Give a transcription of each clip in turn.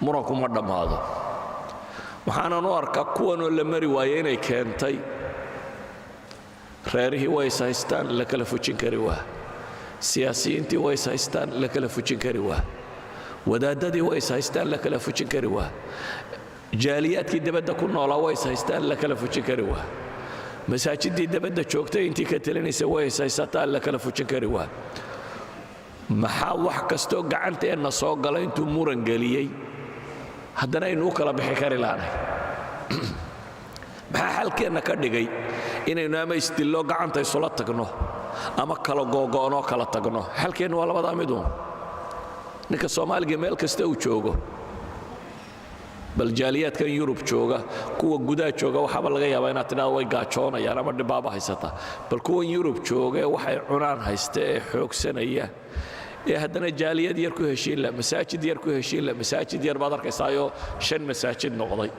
Muranku ma dhammaado. Waxaanan u arkaa kuwanoo la mari waaye inay keentay reerihii way is haystaan, la kala fujin kari waa, siyaasiyiintii way is haystaan, la kala fujin kari waa, wadaadadii way is haystaan, la kala fujin kari waa, jaaliyaadkii debadda ku noolaa way is haystaan, la kala fujin kari waa, masaajidii debadda joogtay intii ka talinaysa way is haysataan, la kala fujin kari waa. Maxaa wax kastoo gacanteenna soo gala intuu muran geliyey haddana aynu u kala bixi kari lahanay? Maxaa xalkeenna ka dhigay inaynu ama isdillo, gacanta isula tagno, ama kala googo'noo kala tagno? Xalkeennu waa labadaa miduun. Ninka Soomaaliga meel kasta uu joogo, bal jaaliyaadkan Yurub jooga, kuwa gudaha jooga waxaaba laga yaabaa inaad tidhahdo way gaajoonayaan ama dhibaaba haysata. Bal kuwan Yurub jooga ee waxay cunaan haysta ee xoogsanaya ee haddana jaaliyad yar ku heshiin la, masaajid yar ku heshiin la, masaajid yar baad arkaysaayo shan masaajid noqday,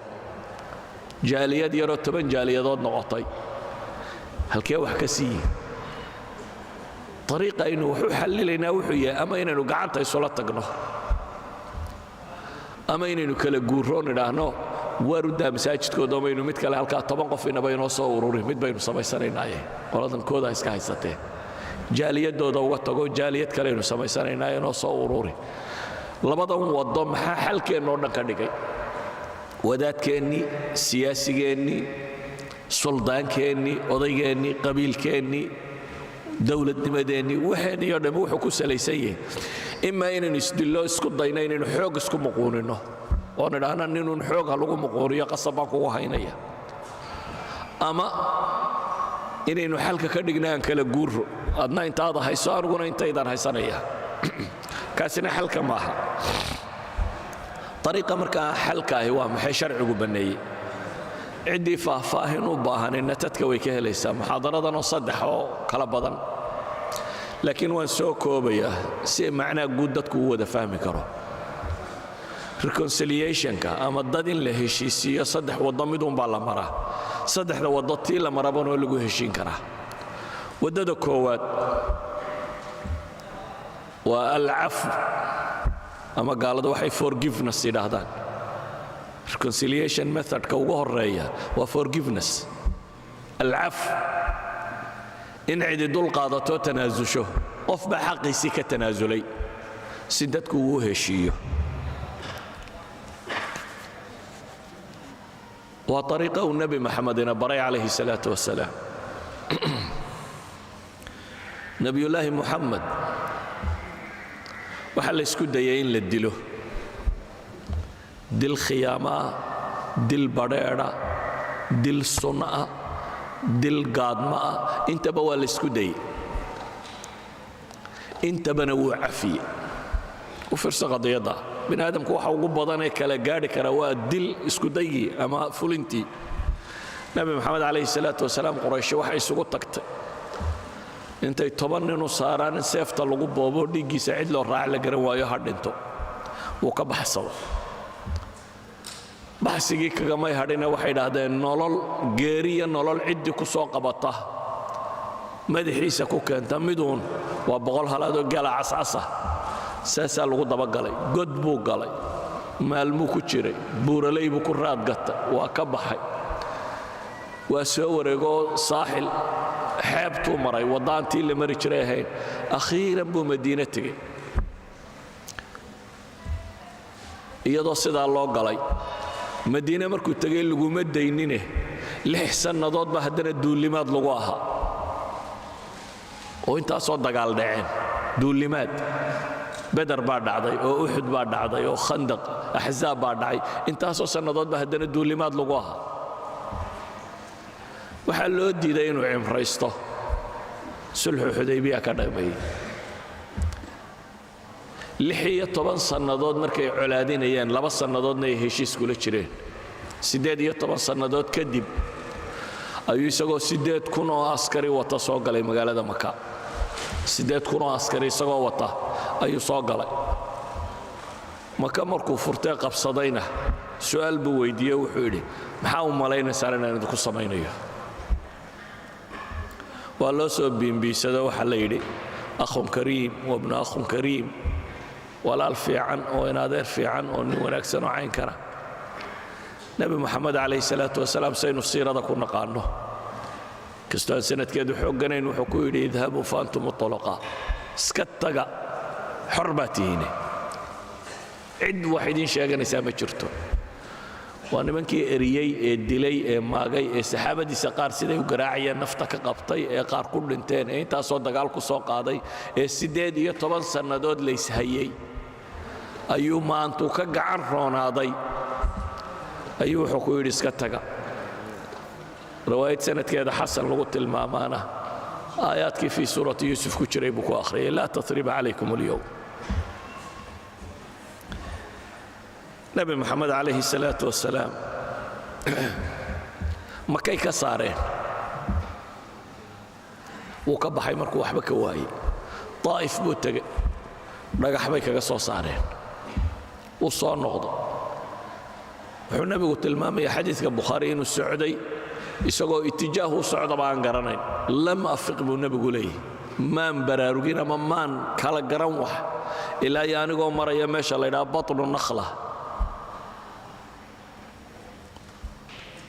jaaliyad yaroo 10 jaaliyadood noqotay, halkee wax ka siiyi? Ariiqa aynu wax u xallilaynaa wuxuu yahay ama inaynu gacanta isula tagno ama inaynu kala guurroon, idhaahno waaruddaa masaajidkooda baynu mid kale halkaa 10 qof inaba inoo soo ururi, mid baynu samaysanaynaaye, qoladan kooda iska haysatee, jaaliyadooda uga tago, jaaliyad kaleaynu samaysanaynaa, inoo soo ururi. Labadan waddo maxaa xalkeennoo dhan ka dhigay? Wadaadkeennii, siyaasigeenii, suldaankeenii, odaygeenii, qabiilkeennii, dowladnimadeennii, waxeenii o dhammi wuxuu ku salaysan yahay imaa inaynu isdillo, isku dayno inaynu xoog isku muquuninno oo nidhaahna ninuun xoog ha lagu muquuniyo, qasab baan kugu haynaya, ama inaynu xalka ka dhigna aan kala guurro, adna intaada hayso, aniguna intaydaan haysanaya. Kaasina xalka maaha. Ariiqa markaa xalka ahi waa maxay sharcigu banneeyey? Ciddii faahfaahin u baahanina tadka way ka helaysaa muxaadaradanoo saddex oo kala badan, laakiin waan soo koobayaa si macnaa guud dadku u wada fahmi karo. Reconciliationka ama dad in la heshiisiiyo saddex waddo midunbaa la maraa. Saddexda waddo tii la marabanoo lagu heshiin karaa. Waddada koowaad waa alcafw, ama gaaladu waxay forgiveness yidhaahdaan. Reconciliation methodka ugu horeeya waa forgiveness, alcafw, in cidi dul qaadato, tanaasusho, qof baa xaqiisii ka tanaasulay si dadku uu heshiiyo. Waa ariiqa uu Nebi Maxamed ina baray calayhi salaatu wasalaam. Nebiyullaahi Muxamed waxaa la isku dayay in la dilo, dil khiyaamo ah, dil badheedha, dil sunno ah, dil gaadmo ah, intaba waa la isku dayey. Intabana wuu cafiyey. U fiirso qadiyadda. Bini aadamku waxa ugu badanee kala gaadhi kara waa dil iskudaygii ama fulintii. Nebi Maxamed calayhi salaatu wasalaam Quraysho waxay isugu tagtay intay 10 nin u saaraan in seefta lagu boobo, dhiiggiisa cid loo raac la garan waayo, ha dhinto. Wuu ka baxsado. Baxsigii kagamay hadhine, waxay idhaahdeen nolol, geeriya nolol, ciddii ku soo qabata, madaxiisa ku keenta miduun, waa 100 halaadoo gala cascasa. Saasaa lagu dabagalay. God buu galay, maalmuu ku jiray, buuraley buu ku raadgatay, waa ka baxay, waa soo wareegoo saaxil xeebtuu maray, waddaantii la mari jiray ahayn. Akhiiran buu Madiine tegey iyadoo sidaa loo galay. Madiine markuu tegey laguma daynine, 6 sannadoodba haddana duullimaad lagu ahaa oo intaasoo dagaal dhaceen. Duullimaad Beder baa dhacday, oo Uxud baa dhacday, oo Khandaq, Axzaab baa dhacay. Intaasoo sannadoodba haddana duullimaad lagu ahaa. Waxaa loo diiday inuu cimraysto. Sulxu Xudaybiya ka dhameeyey. 16 sannadood markay colaadinayeen, 2 sannadoodna ay heshiis kula jireen, 18 sannadood kadib ayuu isagoo 8,000 oo askari wata soo galay magaalada Maka. 8,000 oo askari isagoo wata ayuu soo galay Maka. Markuu furtee qabsadayna su'aal buu weydiiyey. Wuxuu yidhi: "Maxaa u malaynaysaan inaan idinku samaynayo?" Waa loo soo biimbiisado. Waxaa la yidhi: "Akhun kariim wabnu akhun kariim." Walaal fiican oo inadeer fiican oo nin wanaagsan oo caynkana. Nebi Moxamed calayhi salaatu wasalaam, saynu siirada ku naqaanno, kastoo aan sanadkeedu xoogganayn, wuxuu ku yidhi: "اذهبوا فأنتم الطلقاء." Iska taga, xor baa tihiine, cid wax idiin sheeganaysaa ma jirto. Waa nimankii eriyey ee dilay ee maagay ee saxaabadiisa qaar siday u garaacayeen nafta ka qabtay ee qaar ku dhinteen ee intaasoo dagaal ku soo qaaday ee 18 sannadood layshayey ayuu maantuu ka gacan roonaaday ayuu wuxuu ku yidhi: "Iska taga." Riwaayad sanadkeeda xasan lagu tilmaamaana aayaadkii fii suurati Yuusuf ku jiray buu ku akhriyay: "لا تثريب عليكم اليوم." Nebi Moxamed calayhi salaatu wasalaam Makay ka saareen, wuu ka baxay. Markuu waxba ka waayey, Daa'if buu tegey, dhagax bay kaga soo saareen, wuu soo noqdo. Wuxuu nebigu tilmaamaya xadiidka Bukhaari inuu socday isagoo itijaahu u socdaba aan garanayn. "لم أفق," buu nebigu leeyahy, "maan baraarugin ama maan kala garan wax ilaa iyo anigoo maraya meesha la ydhaha بطن نخلة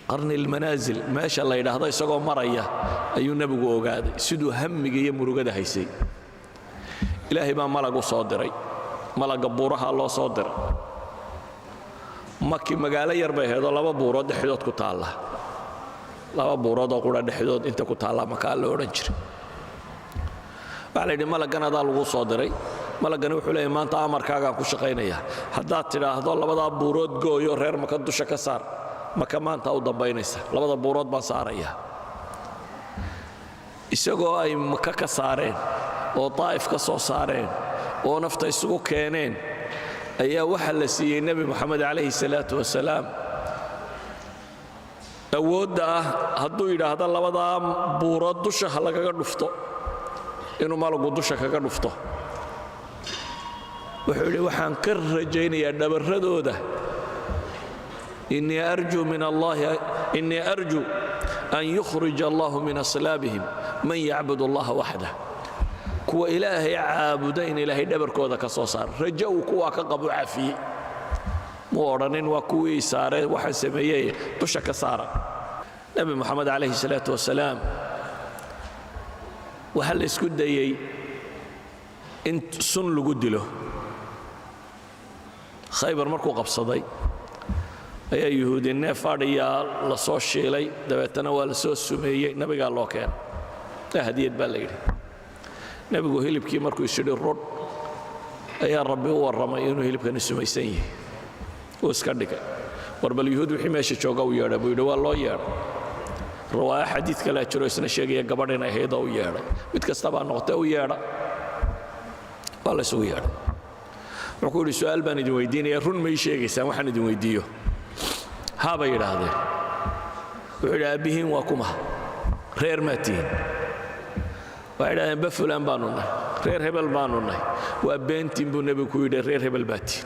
قرن المنازل." Meesha la yidhaahdo isagoo maraya ayuu nebigu ogaaday siduu hammiga iyo murugada haysay. Ilaahay baa malag u soo diray, malagga buuraha loo soo diray. Maki magaalo yar bay ahaydoo laba buurood dhexdood ku taalla, laba buurood oo qura dhexdood inta ku taalla Makaa la odhan jiray. Waxaa la yidhi: "Malaggan adaa lagu soo diray. Malaggani wuxuu leeyahy maanta amarkaagaan ku shaqaynayaa. Haddaad tidhaahdo labadaa buurood gooyo, reer Maka dusha ka saar, Maka maanta u dambaynaysa. Labada buurood baan saarayaa." Isagoo ay Maka ka saareen oo Daa'if ka soo saareen oo nafta isugu keeneen ayaa waxaa la siiyey Nebi Moxamed calayhi salaatu wasalaam awoodda ah hadduu yidhaahdo labadaa buurood dusha ha lagaga dhufto, inuu malagu dusha kaga dhufto. Wuxuu yidhi: "Waxaan ka rajaynayaa dhabarradooda, إني أرجو من الله، إني أرجو أن يخرج الله من أصلابهم من يعبد الله وحده." Kuwa Ilaahay caabuda in Ilaahay dhabarkooda ka soo saaro rajo uu kuwaa ka qabo. Cafiyey, muu odhanin waa kuwii saaree waxaan sameeyey dusha ka saara. Nebi Moxamed calayhi salaatu wasalaam waxaa la isku dayey in sun lagu dilo. Khaybar markuu qabsaday ayaa Yuhuudi neef adhiyaa la soo shiilay, dabeetana waa la soo sumeeyey, nabigaa loo keenay. Hadiyad baa la yidhi. Nebigu hilibkii markuu isyidhi rudh ayaa Rabbi u warramay inuu hilibkani sumaysan yahay. Uu iska dhigay. War bal Yuhuud wixii meesha jooga u yeedhay, buu yidhi. Waa loo yeedhay. Riwaayo xadiid kalea jiro isna sheegaya gabadh inay ahayd oo u yeedhay. Mid kastabaa noqotee, u yeedha. Waa la isugu yeedhay. Wuxuu ku yidhi: "Su'aal baan idin weydiinaya, run ma ii sheegaysaan waxaan idin weydiiyo?" "Haa," bay yidhaahdeen. Wuxuu yidhi: "Aabbihiin waa kuma? Reer maa tihiin?" Waxay idhahdeen: "Ba fulaan baanu nahay, reer hebel baanu nahay." "Waa beentiin," buu nebigu ku yidhi. "Reer hebel baa tihin."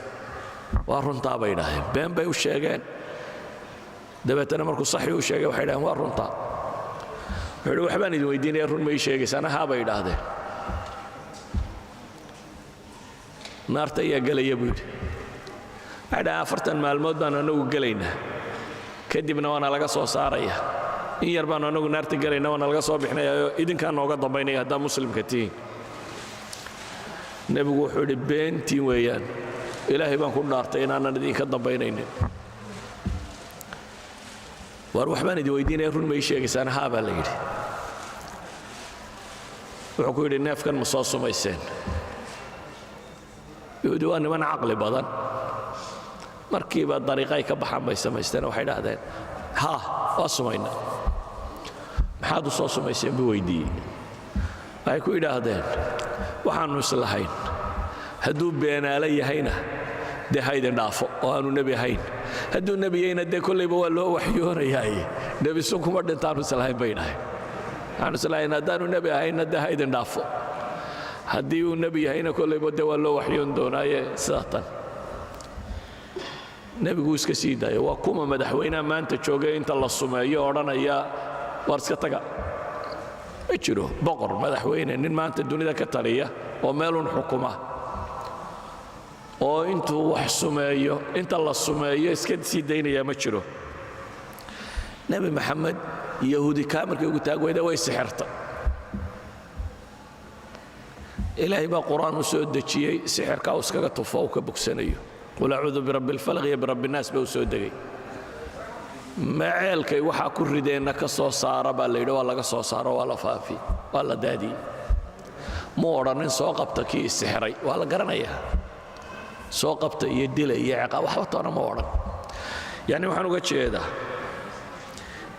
"Waa runtaa," bay idhahdeen. Been bay u sheegeen. Dabeetana markuu saxii u sheegay waxay idhahdeen: "Waa runtaa." Wuxuu yidhi: "Waxbaan idin weydiinaya, run ma ii sheegaysaan?" "Haa," bay idhaahdeen. "Naarta ayaa gelaya?" buu yidhi. Waxay dhahaan: "40 maalmood baanu annagu gelaynaa, kadibna waana laga soo saaraya. In yar baanu annagu naarta gelayna, waana laga soo bixinayaoo idinkaa nooga dambaynaya haddaa Muslimka tihiin." Nebigu wuxuu yidhi: "Beentiin weeyaan. Ilaahay baan ku dhaartay inaanan idinka dambaynaynin. Waar waxbaan idin weydiinaya, run ma ii sheegaysaan?" "Haa," baa la yidhi. Wuxuu ku yidhi: "Neefkan ma soo sumayseen?" Yuhuudi waa niman caqli badan, markiiba dariiqay ka baxaan bay samaysteen. Waxay dhahdeen: "Haa, waa sumayna." "Maxaad u soo sumayseen?" buu weydiiyey. Waxay ku yidhaahdeen: "Waxaannu islahayn hadduu beenaalo yahayna dee haydin dhaafo oo aanu nebi ahayn, hadduu nebi yahayna dee kollayba waa loo waxyoonayaaye, nebi sun kuma dhintaanu islahayn," bay dhaheen. "Waxaanu islahayn haddaanu nebi ahaynna dee haydin dhaafo, haddii uu nebi yahayna kollayba dee waa loo waxyoon doonaaye." Sidaa tan nebigu iska sii daayo. Waa kuma madaxweynaha maanta joogay inta la sumeeyo odhanaya: "Waar iska taga"? Ma jiro boqor, madaxweyne, nin maanta dunida ka taliya oo meelun xukuma. Oo intuu wax sumeeyo, inta la sumeeyo, iska sii daynayaa ma jiro. Nebi Maxamed Yahuudi kaa markay ugu taag weyda, way sixirtay. Ilaahay baa Qur-aan u soo dejiyey sixirkaa uu iskaga tufo, uu ka bogsanayo. قل أعوذ برب الفلق iyo برب الناس ba u soo degay. Maceelkay waxaa ku rideenna ka soo saara baa la yidhi. Waa laga soo saaro, waa la faafi, waa la daadiyey. Mu odhanin "Soo qabta kii isixiray, waa la garanayaa, soo qabta iyo dila iyo ciqaab," waxba toona ma odhan. Yacni waxaan uga jeedaa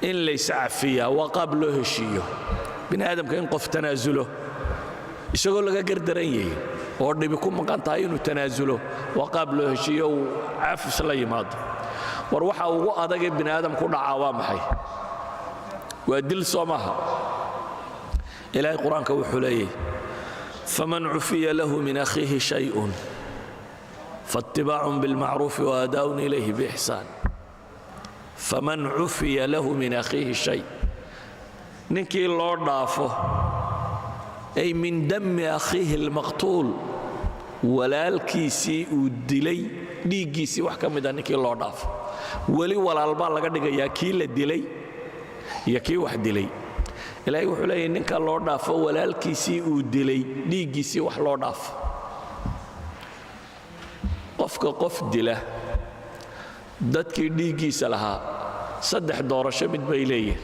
in layscafiyaa waa qaab loo heshiiyo. Bini aadamka in qof tanaasulo isagoo laga gardaran yahay oo dhibi ku maqan tahay, inuu tanaasulo waa qaab loo heshiiyo, uu cafis la yimaado. War waxa ugu adagee bini aadam ku dhacaa waa maxay? Waa dil, soo maaha? Ilaahay Qur-aanka wuxuu leeyahy: فمن عفي له من أخيه شيء فاتباع بالمعروف وأداء إليه بإحسان. فمن عفي له من أخيه شيء, ninkii loo dhaafo, ay من دم أخيه المقتول, walaalkiisii uu dilay dhiiggiisii wax ka mida ninkii loo dhaafo. Weli walaal baa laga dhigayaa kii la dilay iyo kii wax dilay. Ilaahay wuxuu leeyahy: ninka loo dhaafo walaalkiisii uu dilay dhiiggiisii wax loo dhaafo. Qofka qof dila, dadkii dhiiggiisa lahaa saddex doorasho mid bay leeyihin: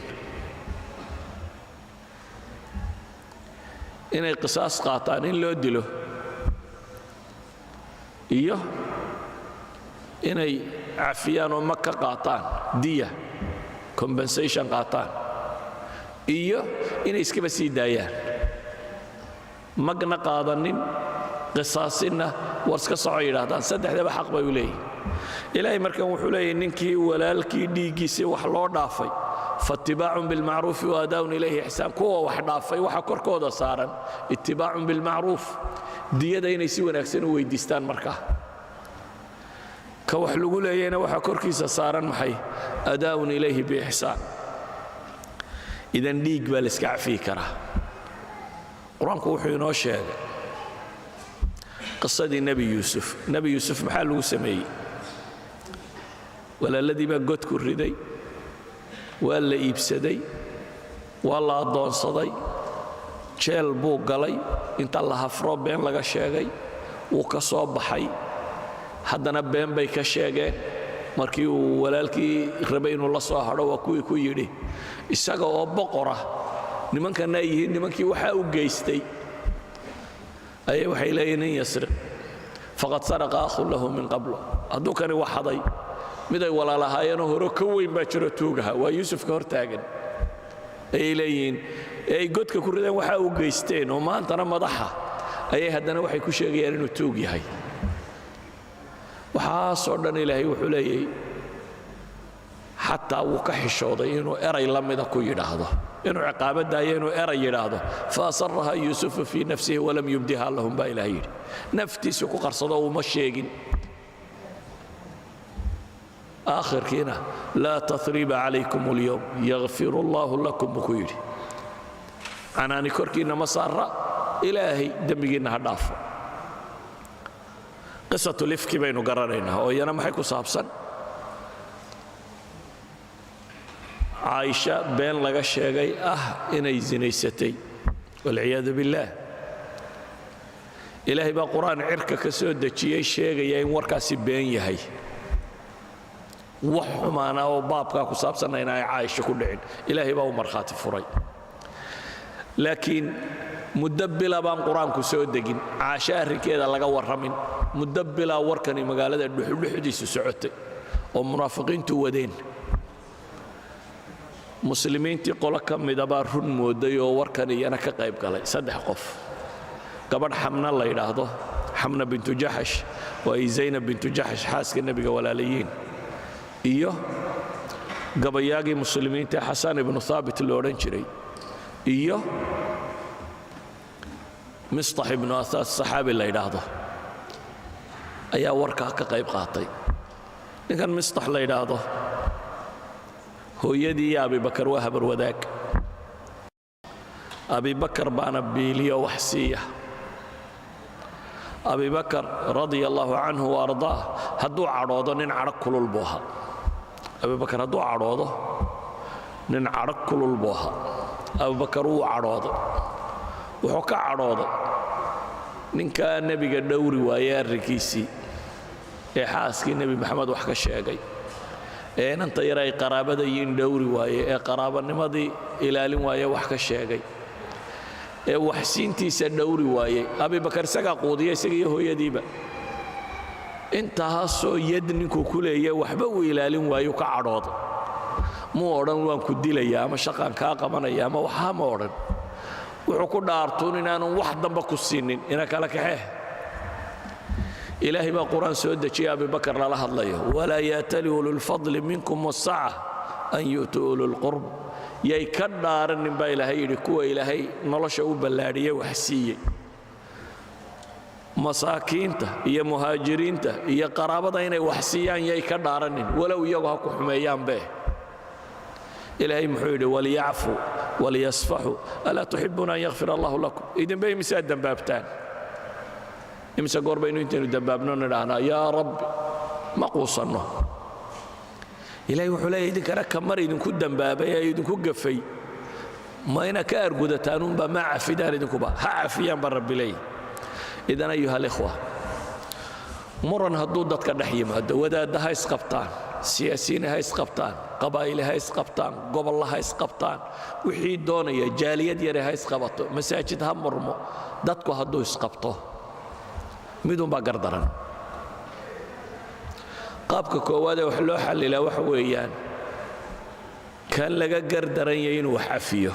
inay qisaas qaataan, in loo dilo, iyo inay cafiyaan oo mag ka qaataan, diya, compensation qaataan, iyo inay iskaba sii daayaan, magna qaadanin, qisaasinna, war iska soco yidhaahdaan. Saddexdaba xaq bay u leeyihin. Ilaahay markan wuxuu leeyahy: ninkii walaalkii dhiiggiisii wax loo dhaafay, فاتباع بالمعروف وأداء إليه إحسان. Kuwa wax dhaafay waxa korkooda saaran اتباع بالمعروف, diyada inay si wanaagsan u weyddiistaan. Markaa ka wax lagu leeyayna waxaa korkiisa saaran maxay? أداء إليه بإحسان. Idan dhiig baa la iska cafiyi karaa. Qur-aanku wuxuu inoo sheegay qisadii Nebi Yuusuf. Nebi Yuusuf maxaa lagu sameeyey? Walaaladii baa god ku riday, waa la iibsaday, waa la addoonsaday, jeel buu galay. Inta la hafro been laga sheegay, wuu ka soo baxay. Haddana been bay ka sheegeen. Markii uu walaalkii rabay inuu la soo hadho, waa kuwii ku yidhi, isaga oo boqora, nimankanna ay yihiin nimankii waxaa u geystay, ayay waxay leeyihin: "إن يسرق فقد سرق أخ له من قبل." Hadduu kani waxaday, mid ay walaalahaayeenoo horo ka weyn baa jiro tuugaha. Waa Yuusufka hor taagan ayay leeyihiin, ee ay godka ku rideen, waxaa u geysteen, oo maantana madaxa ayay haddana waxay ku sheegayaan inuu tuug yahay. Waxaasoo dhan Ilaahay wuxuu leeyahay xataa wuu ka xishooday inuu eray la mida ku yidhaahdo, inuu ciqaabo daayo, inuu eray yidhaahdo. فأسرها يوسف في نفسه ولم يبدها لهم, baa Ilahay yidhi. Naftiisu ku qarsado, uma sheegin. Aakhirkiina "لا تثريب عليكم اليوم يغفر الله لكم" buu ku yidhi. Canaani korkiinna ma saara, Ilaahay dembigiinna ha dhaafo. قصة الإفك baynu garanaynaa, oo iyana maxay ku saabsan? Caaisha been laga sheegay ah inay sinaysatay, والعياذ بالله. Ilaahay baa Qur-aan cirka ka soo dejiyey sheegaya in warkaasi been yahay, wax xumaana oo baabkaa ku saabsanna in ay Caaisha ku dhicin. Ilaahay baa u markhaati furay. Laakiin muddo bila baan Qur-aanku soo degin, Caasho arrinkeeda laga warramin. Muddo bilaa warkani magaalada dhuxudhuxdiisu socotay oo munaafiqiintu wadeen. Muslimiintii qolo ka mida baa run mooday oo warkan iyana ka qayb galay. Saddex qof, gabadh Xamna la yidhaahdo, Xamna bintu Jaxash, oo ay Zaynab bintu Jaxash xaaska Nebiga walaalayiin, iyo gabayaagii muslimiinta Xasan ibnu Haabit lo odhan jiray, iyo Mistax ibnu Asaas saxaabi la yidhaahdo, ayaa warkaa ka qayb qaatay. Ninkan Mistax la yidhaahdo, hooyadii iyo Abibakar waa habar wadaag. Abibakar baana biiliyo wax siiya. Abibakar رضي الله عنه وأرضاه hadduu cadhoodo, nin cadho kulul buu ahaa. Abibakar hadduu cadhoodo, nin cadho kulul buu ahaa. Abubakar wuu cadhooday. Wuxuu ka cadhooday ninkaa nebiga dhowri waayey arrinkiisii, ee xaaskii Nebi Maxamed wax ka sheegay, ee inanta yar ay qaraabada yiin dhowri waaye, ee qaraabanimadii ilaalin waaye, wax ka sheegay, ee waxsiintiisa dhowri waayey. Abibakar isagaa quudiya, isaga iyo hooyadiiba. Intaasoo yad ninkuu ku leeya waxba uu ilaalin waayu ka cadhooday. Muu odhan "waan ku dilayaa" ama "shaqaan kaa qabanaya" ama waxaa ma odhan. Wuxuu ku dhaartuun inaanu wax damba ku siinin, ina kala kaxee. Ilaahay baa Qur-aan soo dejiyay Abibakar lala hadlayo: ولا يأتل أولو الفضل منكم والسعة أن يؤتوا أولي القربى. Yay ka dhaaranin baa Ilaahay yidhi kuwa Ilaahay nolosha u ballaadhiyey, wax siiyey, masaakiinta iyo muhaajiriinta iyo qaraabada inay wax siiyaan yay ka dhaaranin, walow iyagu ha ku xumeeyaanbe. Ilaahay muxuu yidhi? وليعفوا وليصفحوا ألا تحبون أن يغفر الله لكم. Idinba imisaa dembaabtaan? Imise goor baynu intaynu dembaabno nidhaahnaa "yaa Rabbi"? Ma quusanno. Ilaahay wuxuu leeyahy, idinkana ka mar idinku dembaabay ee idinku gafay, ma ina ka argudataanuunba? Ma cafidaan idinkuba? Ha cafiyaan baa Rabbi leeyahy. إذن أيها الإخوة, muran hadduu dadka dhex yimaado, wadaadda ha isqabtaan, siyaasiyiin ha isqabtaan, qabaa'ile ha isqabtaan, gobolla ha isqabtaan, wixii doonaya, jaaliyad yare ha isqabato, masaajid ha murmo, dadku hadduu isqabto, midunbaa gardaran. Qaabka koowaad ee wax loo xallilaa waxa weeyaan kan laga gardaran yahay inuu wax cafiyo,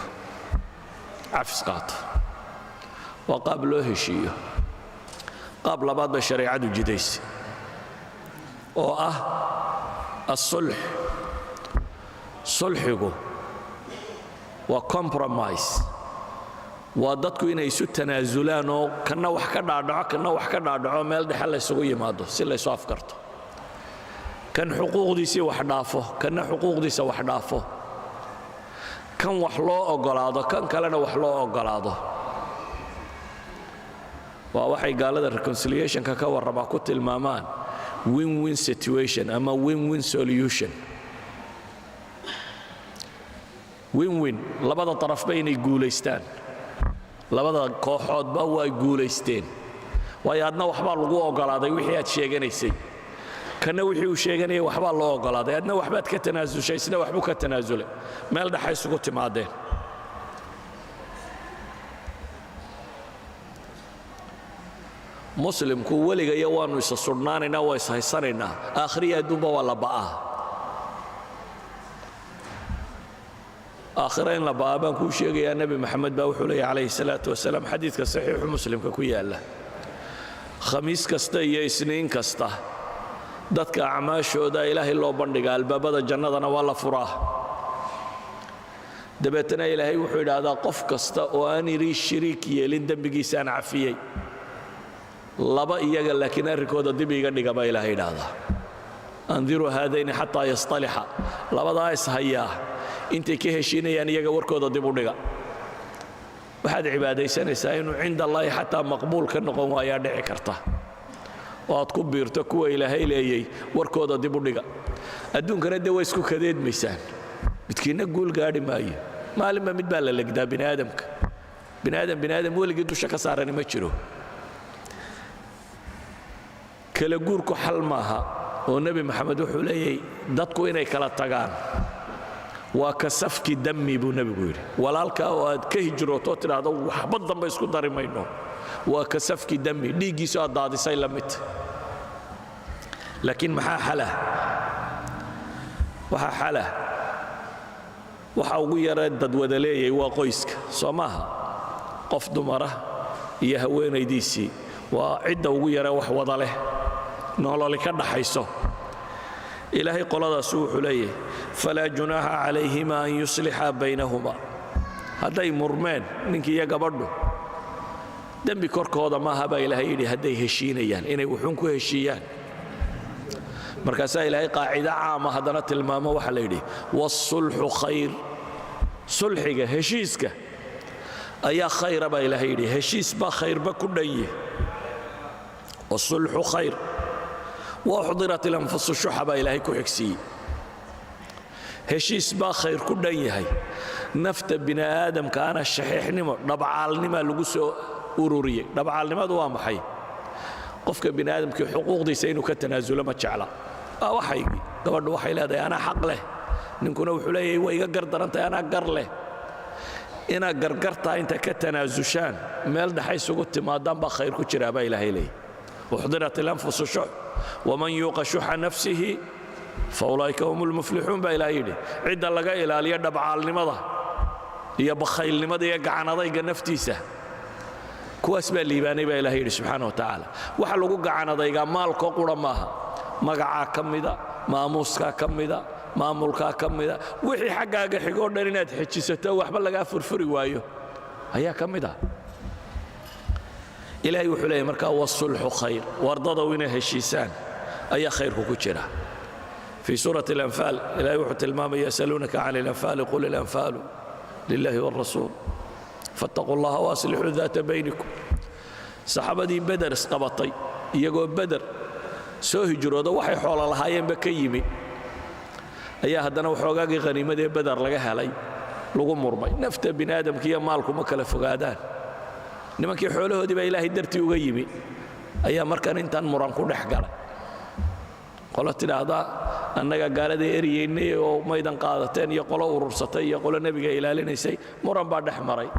cafis qaato. Waa qaab loo heshiiyo. Qaab labaad bay shareecadu jidaysa, oo ah الصلح. Sulxigu waa compromise, waa dadku inay isu tanaasulaan oo kanna wax ka dhaadhaco, kanna wax ka dhaadhaco, meel dhexe laysugu yimaado si laysu afkarto. Kan xuquuqdiisii wax dhaafo, kanna xuquuqdiisa wax dhaafo, kan wax loo oggolaado, kan kalena wax loo oggolaado. Waa waxay gaalada reconciliationka ka warramaa ku tilmaamaan win-win situation ama win-win solution. Win-win, labada darafba inay guulaystaan, labada kooxoodba waa guulaysteen, waayo adna waxbaa lagu oggolaaday wixii aad sheeganaysay, kanna wixii uu sheeganayay waxbaa loo oggolaaday. Adna waxbaad ka tanaasushay, isna waxbuu ka tanaasulay, meel dhexa isugu timaadeen. Muslimku weligaya waannu isa sudhnaanaynaa, waa is haysanaynaa, aakhiriya adduunba waa la ba'aa. Aakhira in la ba'aa baan kuu sheegayaa. Nebi Maxamed baa wuxuu leeyahy calayhi salaatu wasalaam, xadiidka saxiixu Muslimka ku yaalla: Khamiis kasta iyo Isniin kasta dadka acmaashooda Ilaahay loo bandhigaa, albaabada jannadana waa la furaa. Dabeetana Ilaahay wuxuu idhaahdaa: "Qof kasta oo aan ii shiriik yeelin, dembigiisaan cafiyey. Laba iyaga laakiin arrinkooda dib iiga dhiga," baa Ilaahay idhaahdaa. "أنظروا هذين حتى يصطلحا." Labadaa is hayaa intay ka heshiinayaan, iyaga warkooda dib u dhiga. Waxaad cibaadaysanaysaa inuu عند الله xataa maqbuul ka noqon waayaa dhici karta, oo aad ku biirto kuwa Ilaahay leeyey warkooda dib u dhiga. Adduunkana dee waa isku kadeedmaysaan, midkiinna guul gaadhi maayo. Maalinba mid baa la legdaa bini aadamka. Bini aadam bini aadam weligii dusha ka saarani ma jiro. Kala guurku xal maaha, oo Nebi Maxamed wuxuu leeyahay dadku inay kala tagaan waa كسفك الدم, buu nebigu yidhi. Walaalkaa oo aad ka hijrooto, tidhaahdo "waxba dambe isku dari mayno", waa كسفك الدم, dhiiggiisu aad daadisay la mid. Laakiin maxaa xala? Waxaa xala, waxa ugu yaree dad wada leeyay waa qoyska, soo maaha? Qof dumara iyo haweenaydiisii waa cidda ugu yaree wax wada leh, nololi ka dhaxayso. Ilaahay qoladaasu wuxuu leeyahay: فلا جناح عليهما أن يصلحا بينهما. Hadday murmeen ninkii iyo gabadhu, dembi korkooda maaha, baa Ilaahay yidhi, hadday heshiinayaan inay wuxuun ku heshiiyaan. Markaasaa Ilaahay qaacido caama haddana tilmaamo. Waxaa la yidhi: والصلح خير. Sulxiga, heshiiska ayaa khayra, baa Ilaahay yidhi. Heshiis baa khayrba ku dhanyi. Wasulxu khayr wa uxdirat ilanfusu shuxa baa Ilaahay ku xigsiiyey. Heshiis baa khayr ku dhan yahay, nafta bini aadamkaana shaxiixnimo, dhabcaalnimaa lagu soo ururiyey. Dhabcaalnimadu waa maxay? Qofka bini aadamkii xuquuqdiisa inuu ka tanaasulo ma jecla. Waa waxaygii. Gabadhu waxay leedahay, "Anaa xaq leh." Ninkuna wuxuu leeyahay, "Way iga gar darantahay, anaa gar leh." Inaad gargartaa inta ka tanaasushaan, meel dhexa isugu timaadaan baa khayr ku jiraa, baa Ilaahay leeyahy. Uxdirat ilanfusu shux, waman yuuqa shuxa nafsihi fa ulaa'ika hum lmuflixuun, baa Ilahay yidhi. Cidda laga ilaaliyo dhabcaalnimada iyo bakhaylnimada iyo gacanadayga naftiisa, kuwaas baa liibaanay, baa Ilahay yidhi subxaana wa tacaala. Waxa lagu gacanadaygaa maalkoo qura maaha, magacaa ka mida, maamuuskaa ka mida, maamulkaa ka mida, wixii xaggaaga xigoo dhan inaad xejisato, waxba lagaa furfuri waayo ayaa ka mid ah. Ilaahay wuxuu leeyahy markaa, wasulxu khayr. Wardadow, inay heshiisaan ayaa khayrku ku jira. في سورة الأنفال إلهي wuxuu tilmaamaya: يسألونك عن الأنفال قل الأنفال لله والرسول فاتقوا الله وأصلحوا ذات بينكم. Saxaabadii Beder isqabatay, iyagoo Beder soo hijrooda, waxay xoolo lahaayeenba ka yimi, ayaa haddana waxoogaagii khaniimadee Beder laga helay lagu murmay. Nafta bini aadamka iyo maalku ma kala fogaadaan. Nimankii xoolahoodii baa Ilaahay dartii uga yimi, ayaa markan intaan muran ku dhex galay. Qolo tidhaahdaa, "Annaga gaalada eryaynay oo maydan qaadateen," iyo qolo urursatay, iyo qolo nebiga ilaalinaysay, muran baa dhex maray.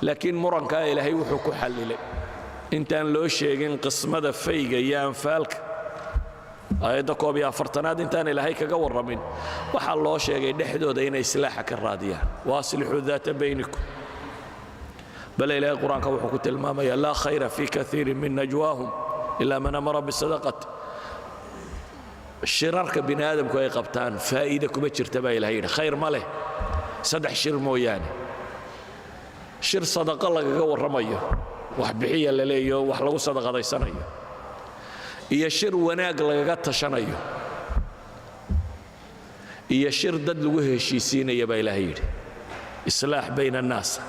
Laakiin murankaa Ilaahay wuxuu ku xallilay, intaan loo sheegin qismada fayga iyo anfaalka, aayadda 41aad intaan Ilaahay kaga warramin, waxaa loo sheegay dhexdooda inay islaaxa ka raadiyaan: وأصلحوا ذات بينكم. Bale Ilaahay Qur-aanka wuxuu ku tilmaamaya: لا خير في كثير من نجواهم إلا من أمر بصدقة. Shirarka bini aadamku ay qabtaan faa'iida kuma jirta, baa Ilahay yidhi, khayr ma leh, saddex shir mooyaane: shir sadaqo lagaga warramayo, wax bixiya la leeyo, wax lagu sadaqadaysanayo, iyo shir wanaag lagaga tashanayo, iyo shir dad lagu heshiisiinaya, baa Ilaahay yidhi, إصلاح بين الناس.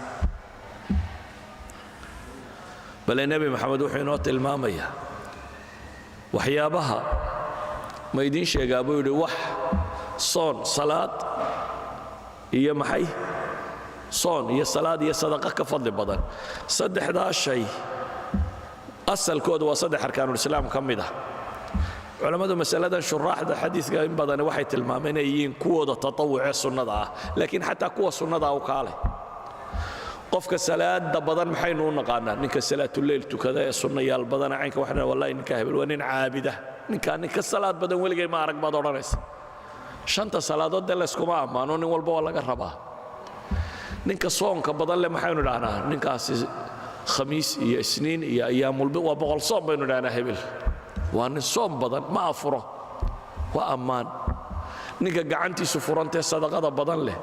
Bale Nebi Maxamed wuxuu inoo tilmaamayaa waxyaabaha ma idiin sheegaa, buu yidhi, wax soon, salaad iyo maxay, soon iyo salaad iyo sadaqa ka fadli badan? Saddexdaa shay asalkooda waa saddex arkaanulislaam ka mid ah. Culammadu masaladan, shuraaxda xadiiska in badani waxay tilmaameen inay yihiin kuwooda tatawucee sunnada ah, laakiin xataa kuwa sunnadaa u kaale. Qofka salaada badan maxaynu u naqaanaa? Ninka salaatuleyl tukada ee sunnayaal badana caynka waxaan, "Wallahi, ninka hebel waa nin caabida, ninkaa ninka salaad badan weligay ma arag," baad odhanaysa. Shanta salaadood dee layskuma ammaano, nin walba waa laga rabaa. Ninka soonka badan leh maxaynu idhahnaa? Ninkaasi Khamiis iyo Isniin iyo ayaamulbi waa 100 soon, baynu idhahnaa. Hebel waa nin soon badan, ma afuro, waa ammaan. Ninka gacantiisu furantee sadaqada badan leh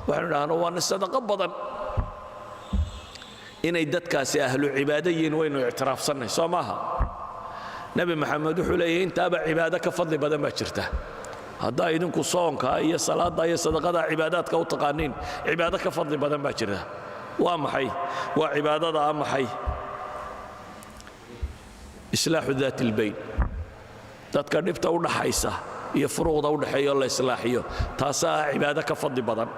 waxaynu idhahnaa waa nin sadaqo badan. Inay dadkaasi ahlu cibaado yihiin waynu ictiraafsannay, soo maaha? Nebi Maxamed wuxuu leeyahy, intaaba cibaado ka fadli badan baa jirta. Haddaa idinku soonka iyo salaadda iyo sadaqada cibaadaadka u taqaaniin, cibaado ka fadli badan baa jirta. Waa maxay? Waa cibaadada a maxay? إصلاح ذات البين, dadka dhibta u dhaxaysa iyo furuuqda u dhaxeeya oo la islaaxiyo, taasaa ah cibaado ka fadli badan.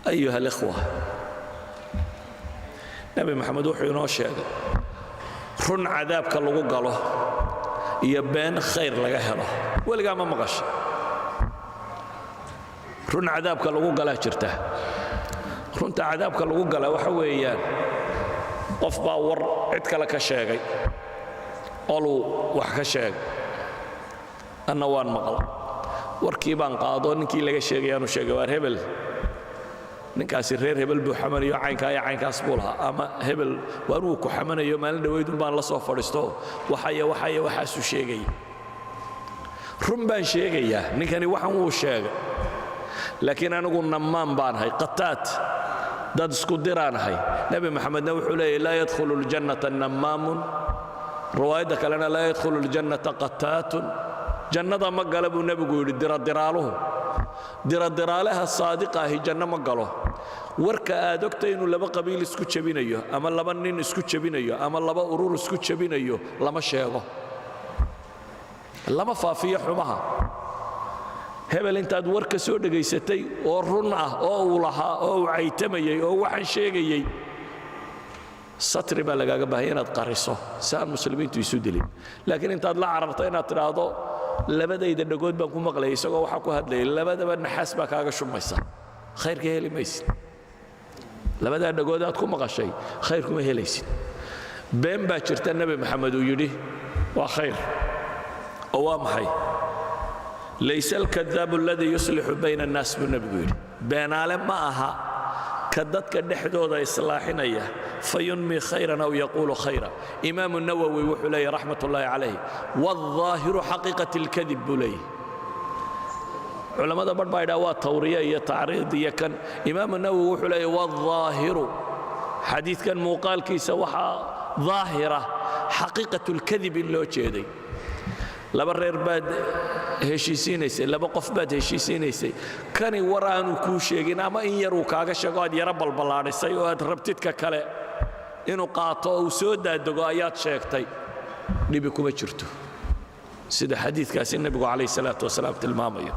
أيها الإخوة, Nebi Maxamed wuxuu inoo sheegay run cadaabka lagu galo iyo been khayr laga helo. Weligaa ma maqasha run cadaabka lagu galaa jirta? Runta cadaabka lagu galaa waxa weeyaan, qof baa war cid kale ka sheegay, qoluu wax ka sheegay, anna waan maqla, warkii baan qaado, ninkii laga sheegayaanu sheegay: "Waar hebel, ninkaasi reer hebel buu xamanayo, caynkaa iyo caynkaas buu lahaa," ama "Hebel waar wuu ku xamanayo, maalin dhowaydun baan la soo fadhiisto, waxaya waxaya waxaasuu sheegaya." Run baan sheegayaa, ninkani waxan wuu sheegay, laakiin anigu nammaan baan ahay, qataat, dad isku diraan ahay. Nebi Maxamedna wuxuu leeyahy: لا يدخل الجنة نمام. Riwaayadda kalena: لا يدخل الجنة قتات. Jannada ma gala, buu nebigu yidhi, diradiraaluhu. Diradiraalaha saadiqa ahi janno ma galo. Warka aad ogtay inuu laba qabiil isku jebinayo ama laba nin isku jebinayo ama laba urur isku jebinayo lama sheego, lama faafiyo xumaha. Hebel intaad war ka soo dhegaysatay oo run ah oo uu lahaa oo uu caytamayey oo waxaan sheegayey, satri baa lagaaga baahanya inaad qariso si aan muslimiintu isu dilin. Laakiin intaad la cararto inaad tidhaahdo, "Labadayda dhagood baan ku maqlayay isagoo waxaa ku hadlayay," labadaba naxaas baa kaaga shubmaysa, khayrka heli maysid. Labadaa dhagood aad ku maqashay khayr kuma helaysid. Been baa jirta Nebi Maxamed uu yidhi waa khayr, oo waa maxay? "ليس الكذاب الذي يصلح بين الناس" buu nebigu yidhi. Beenaale ma aha ka dadka dhexdooda islaaxinaya, فينمي خيرا أو يقول خيرا. Imaamu Nawowi wuxuu leeyahy raxmat ullaahi calayh, "والظاهر حقيقة الكذب" buu leeyahy. Culammada barh baa idhaha waa tawriye iyo tacriid iyo kan. Imaamu Nawowi wuxuu leeyahy, "والظاهر", xadiidkan muuqaalkiisa waxaa daahira حقيقة الكذب in loo jeeday. Laba reer baad heshiisiinaysay, laba qof baad heshiisiinaysay. Kani war aanu kuu sheegin ama in yaruu kaaga sheego aad yaro balballaadhisay oo aad rabtidka kale inuu qaato oo uu soo daadego ayaad sheegtay. Dhibi kuma jirto, sida xadiidkaasi nebigu calayh salaatu wasalaam tilmaamayo.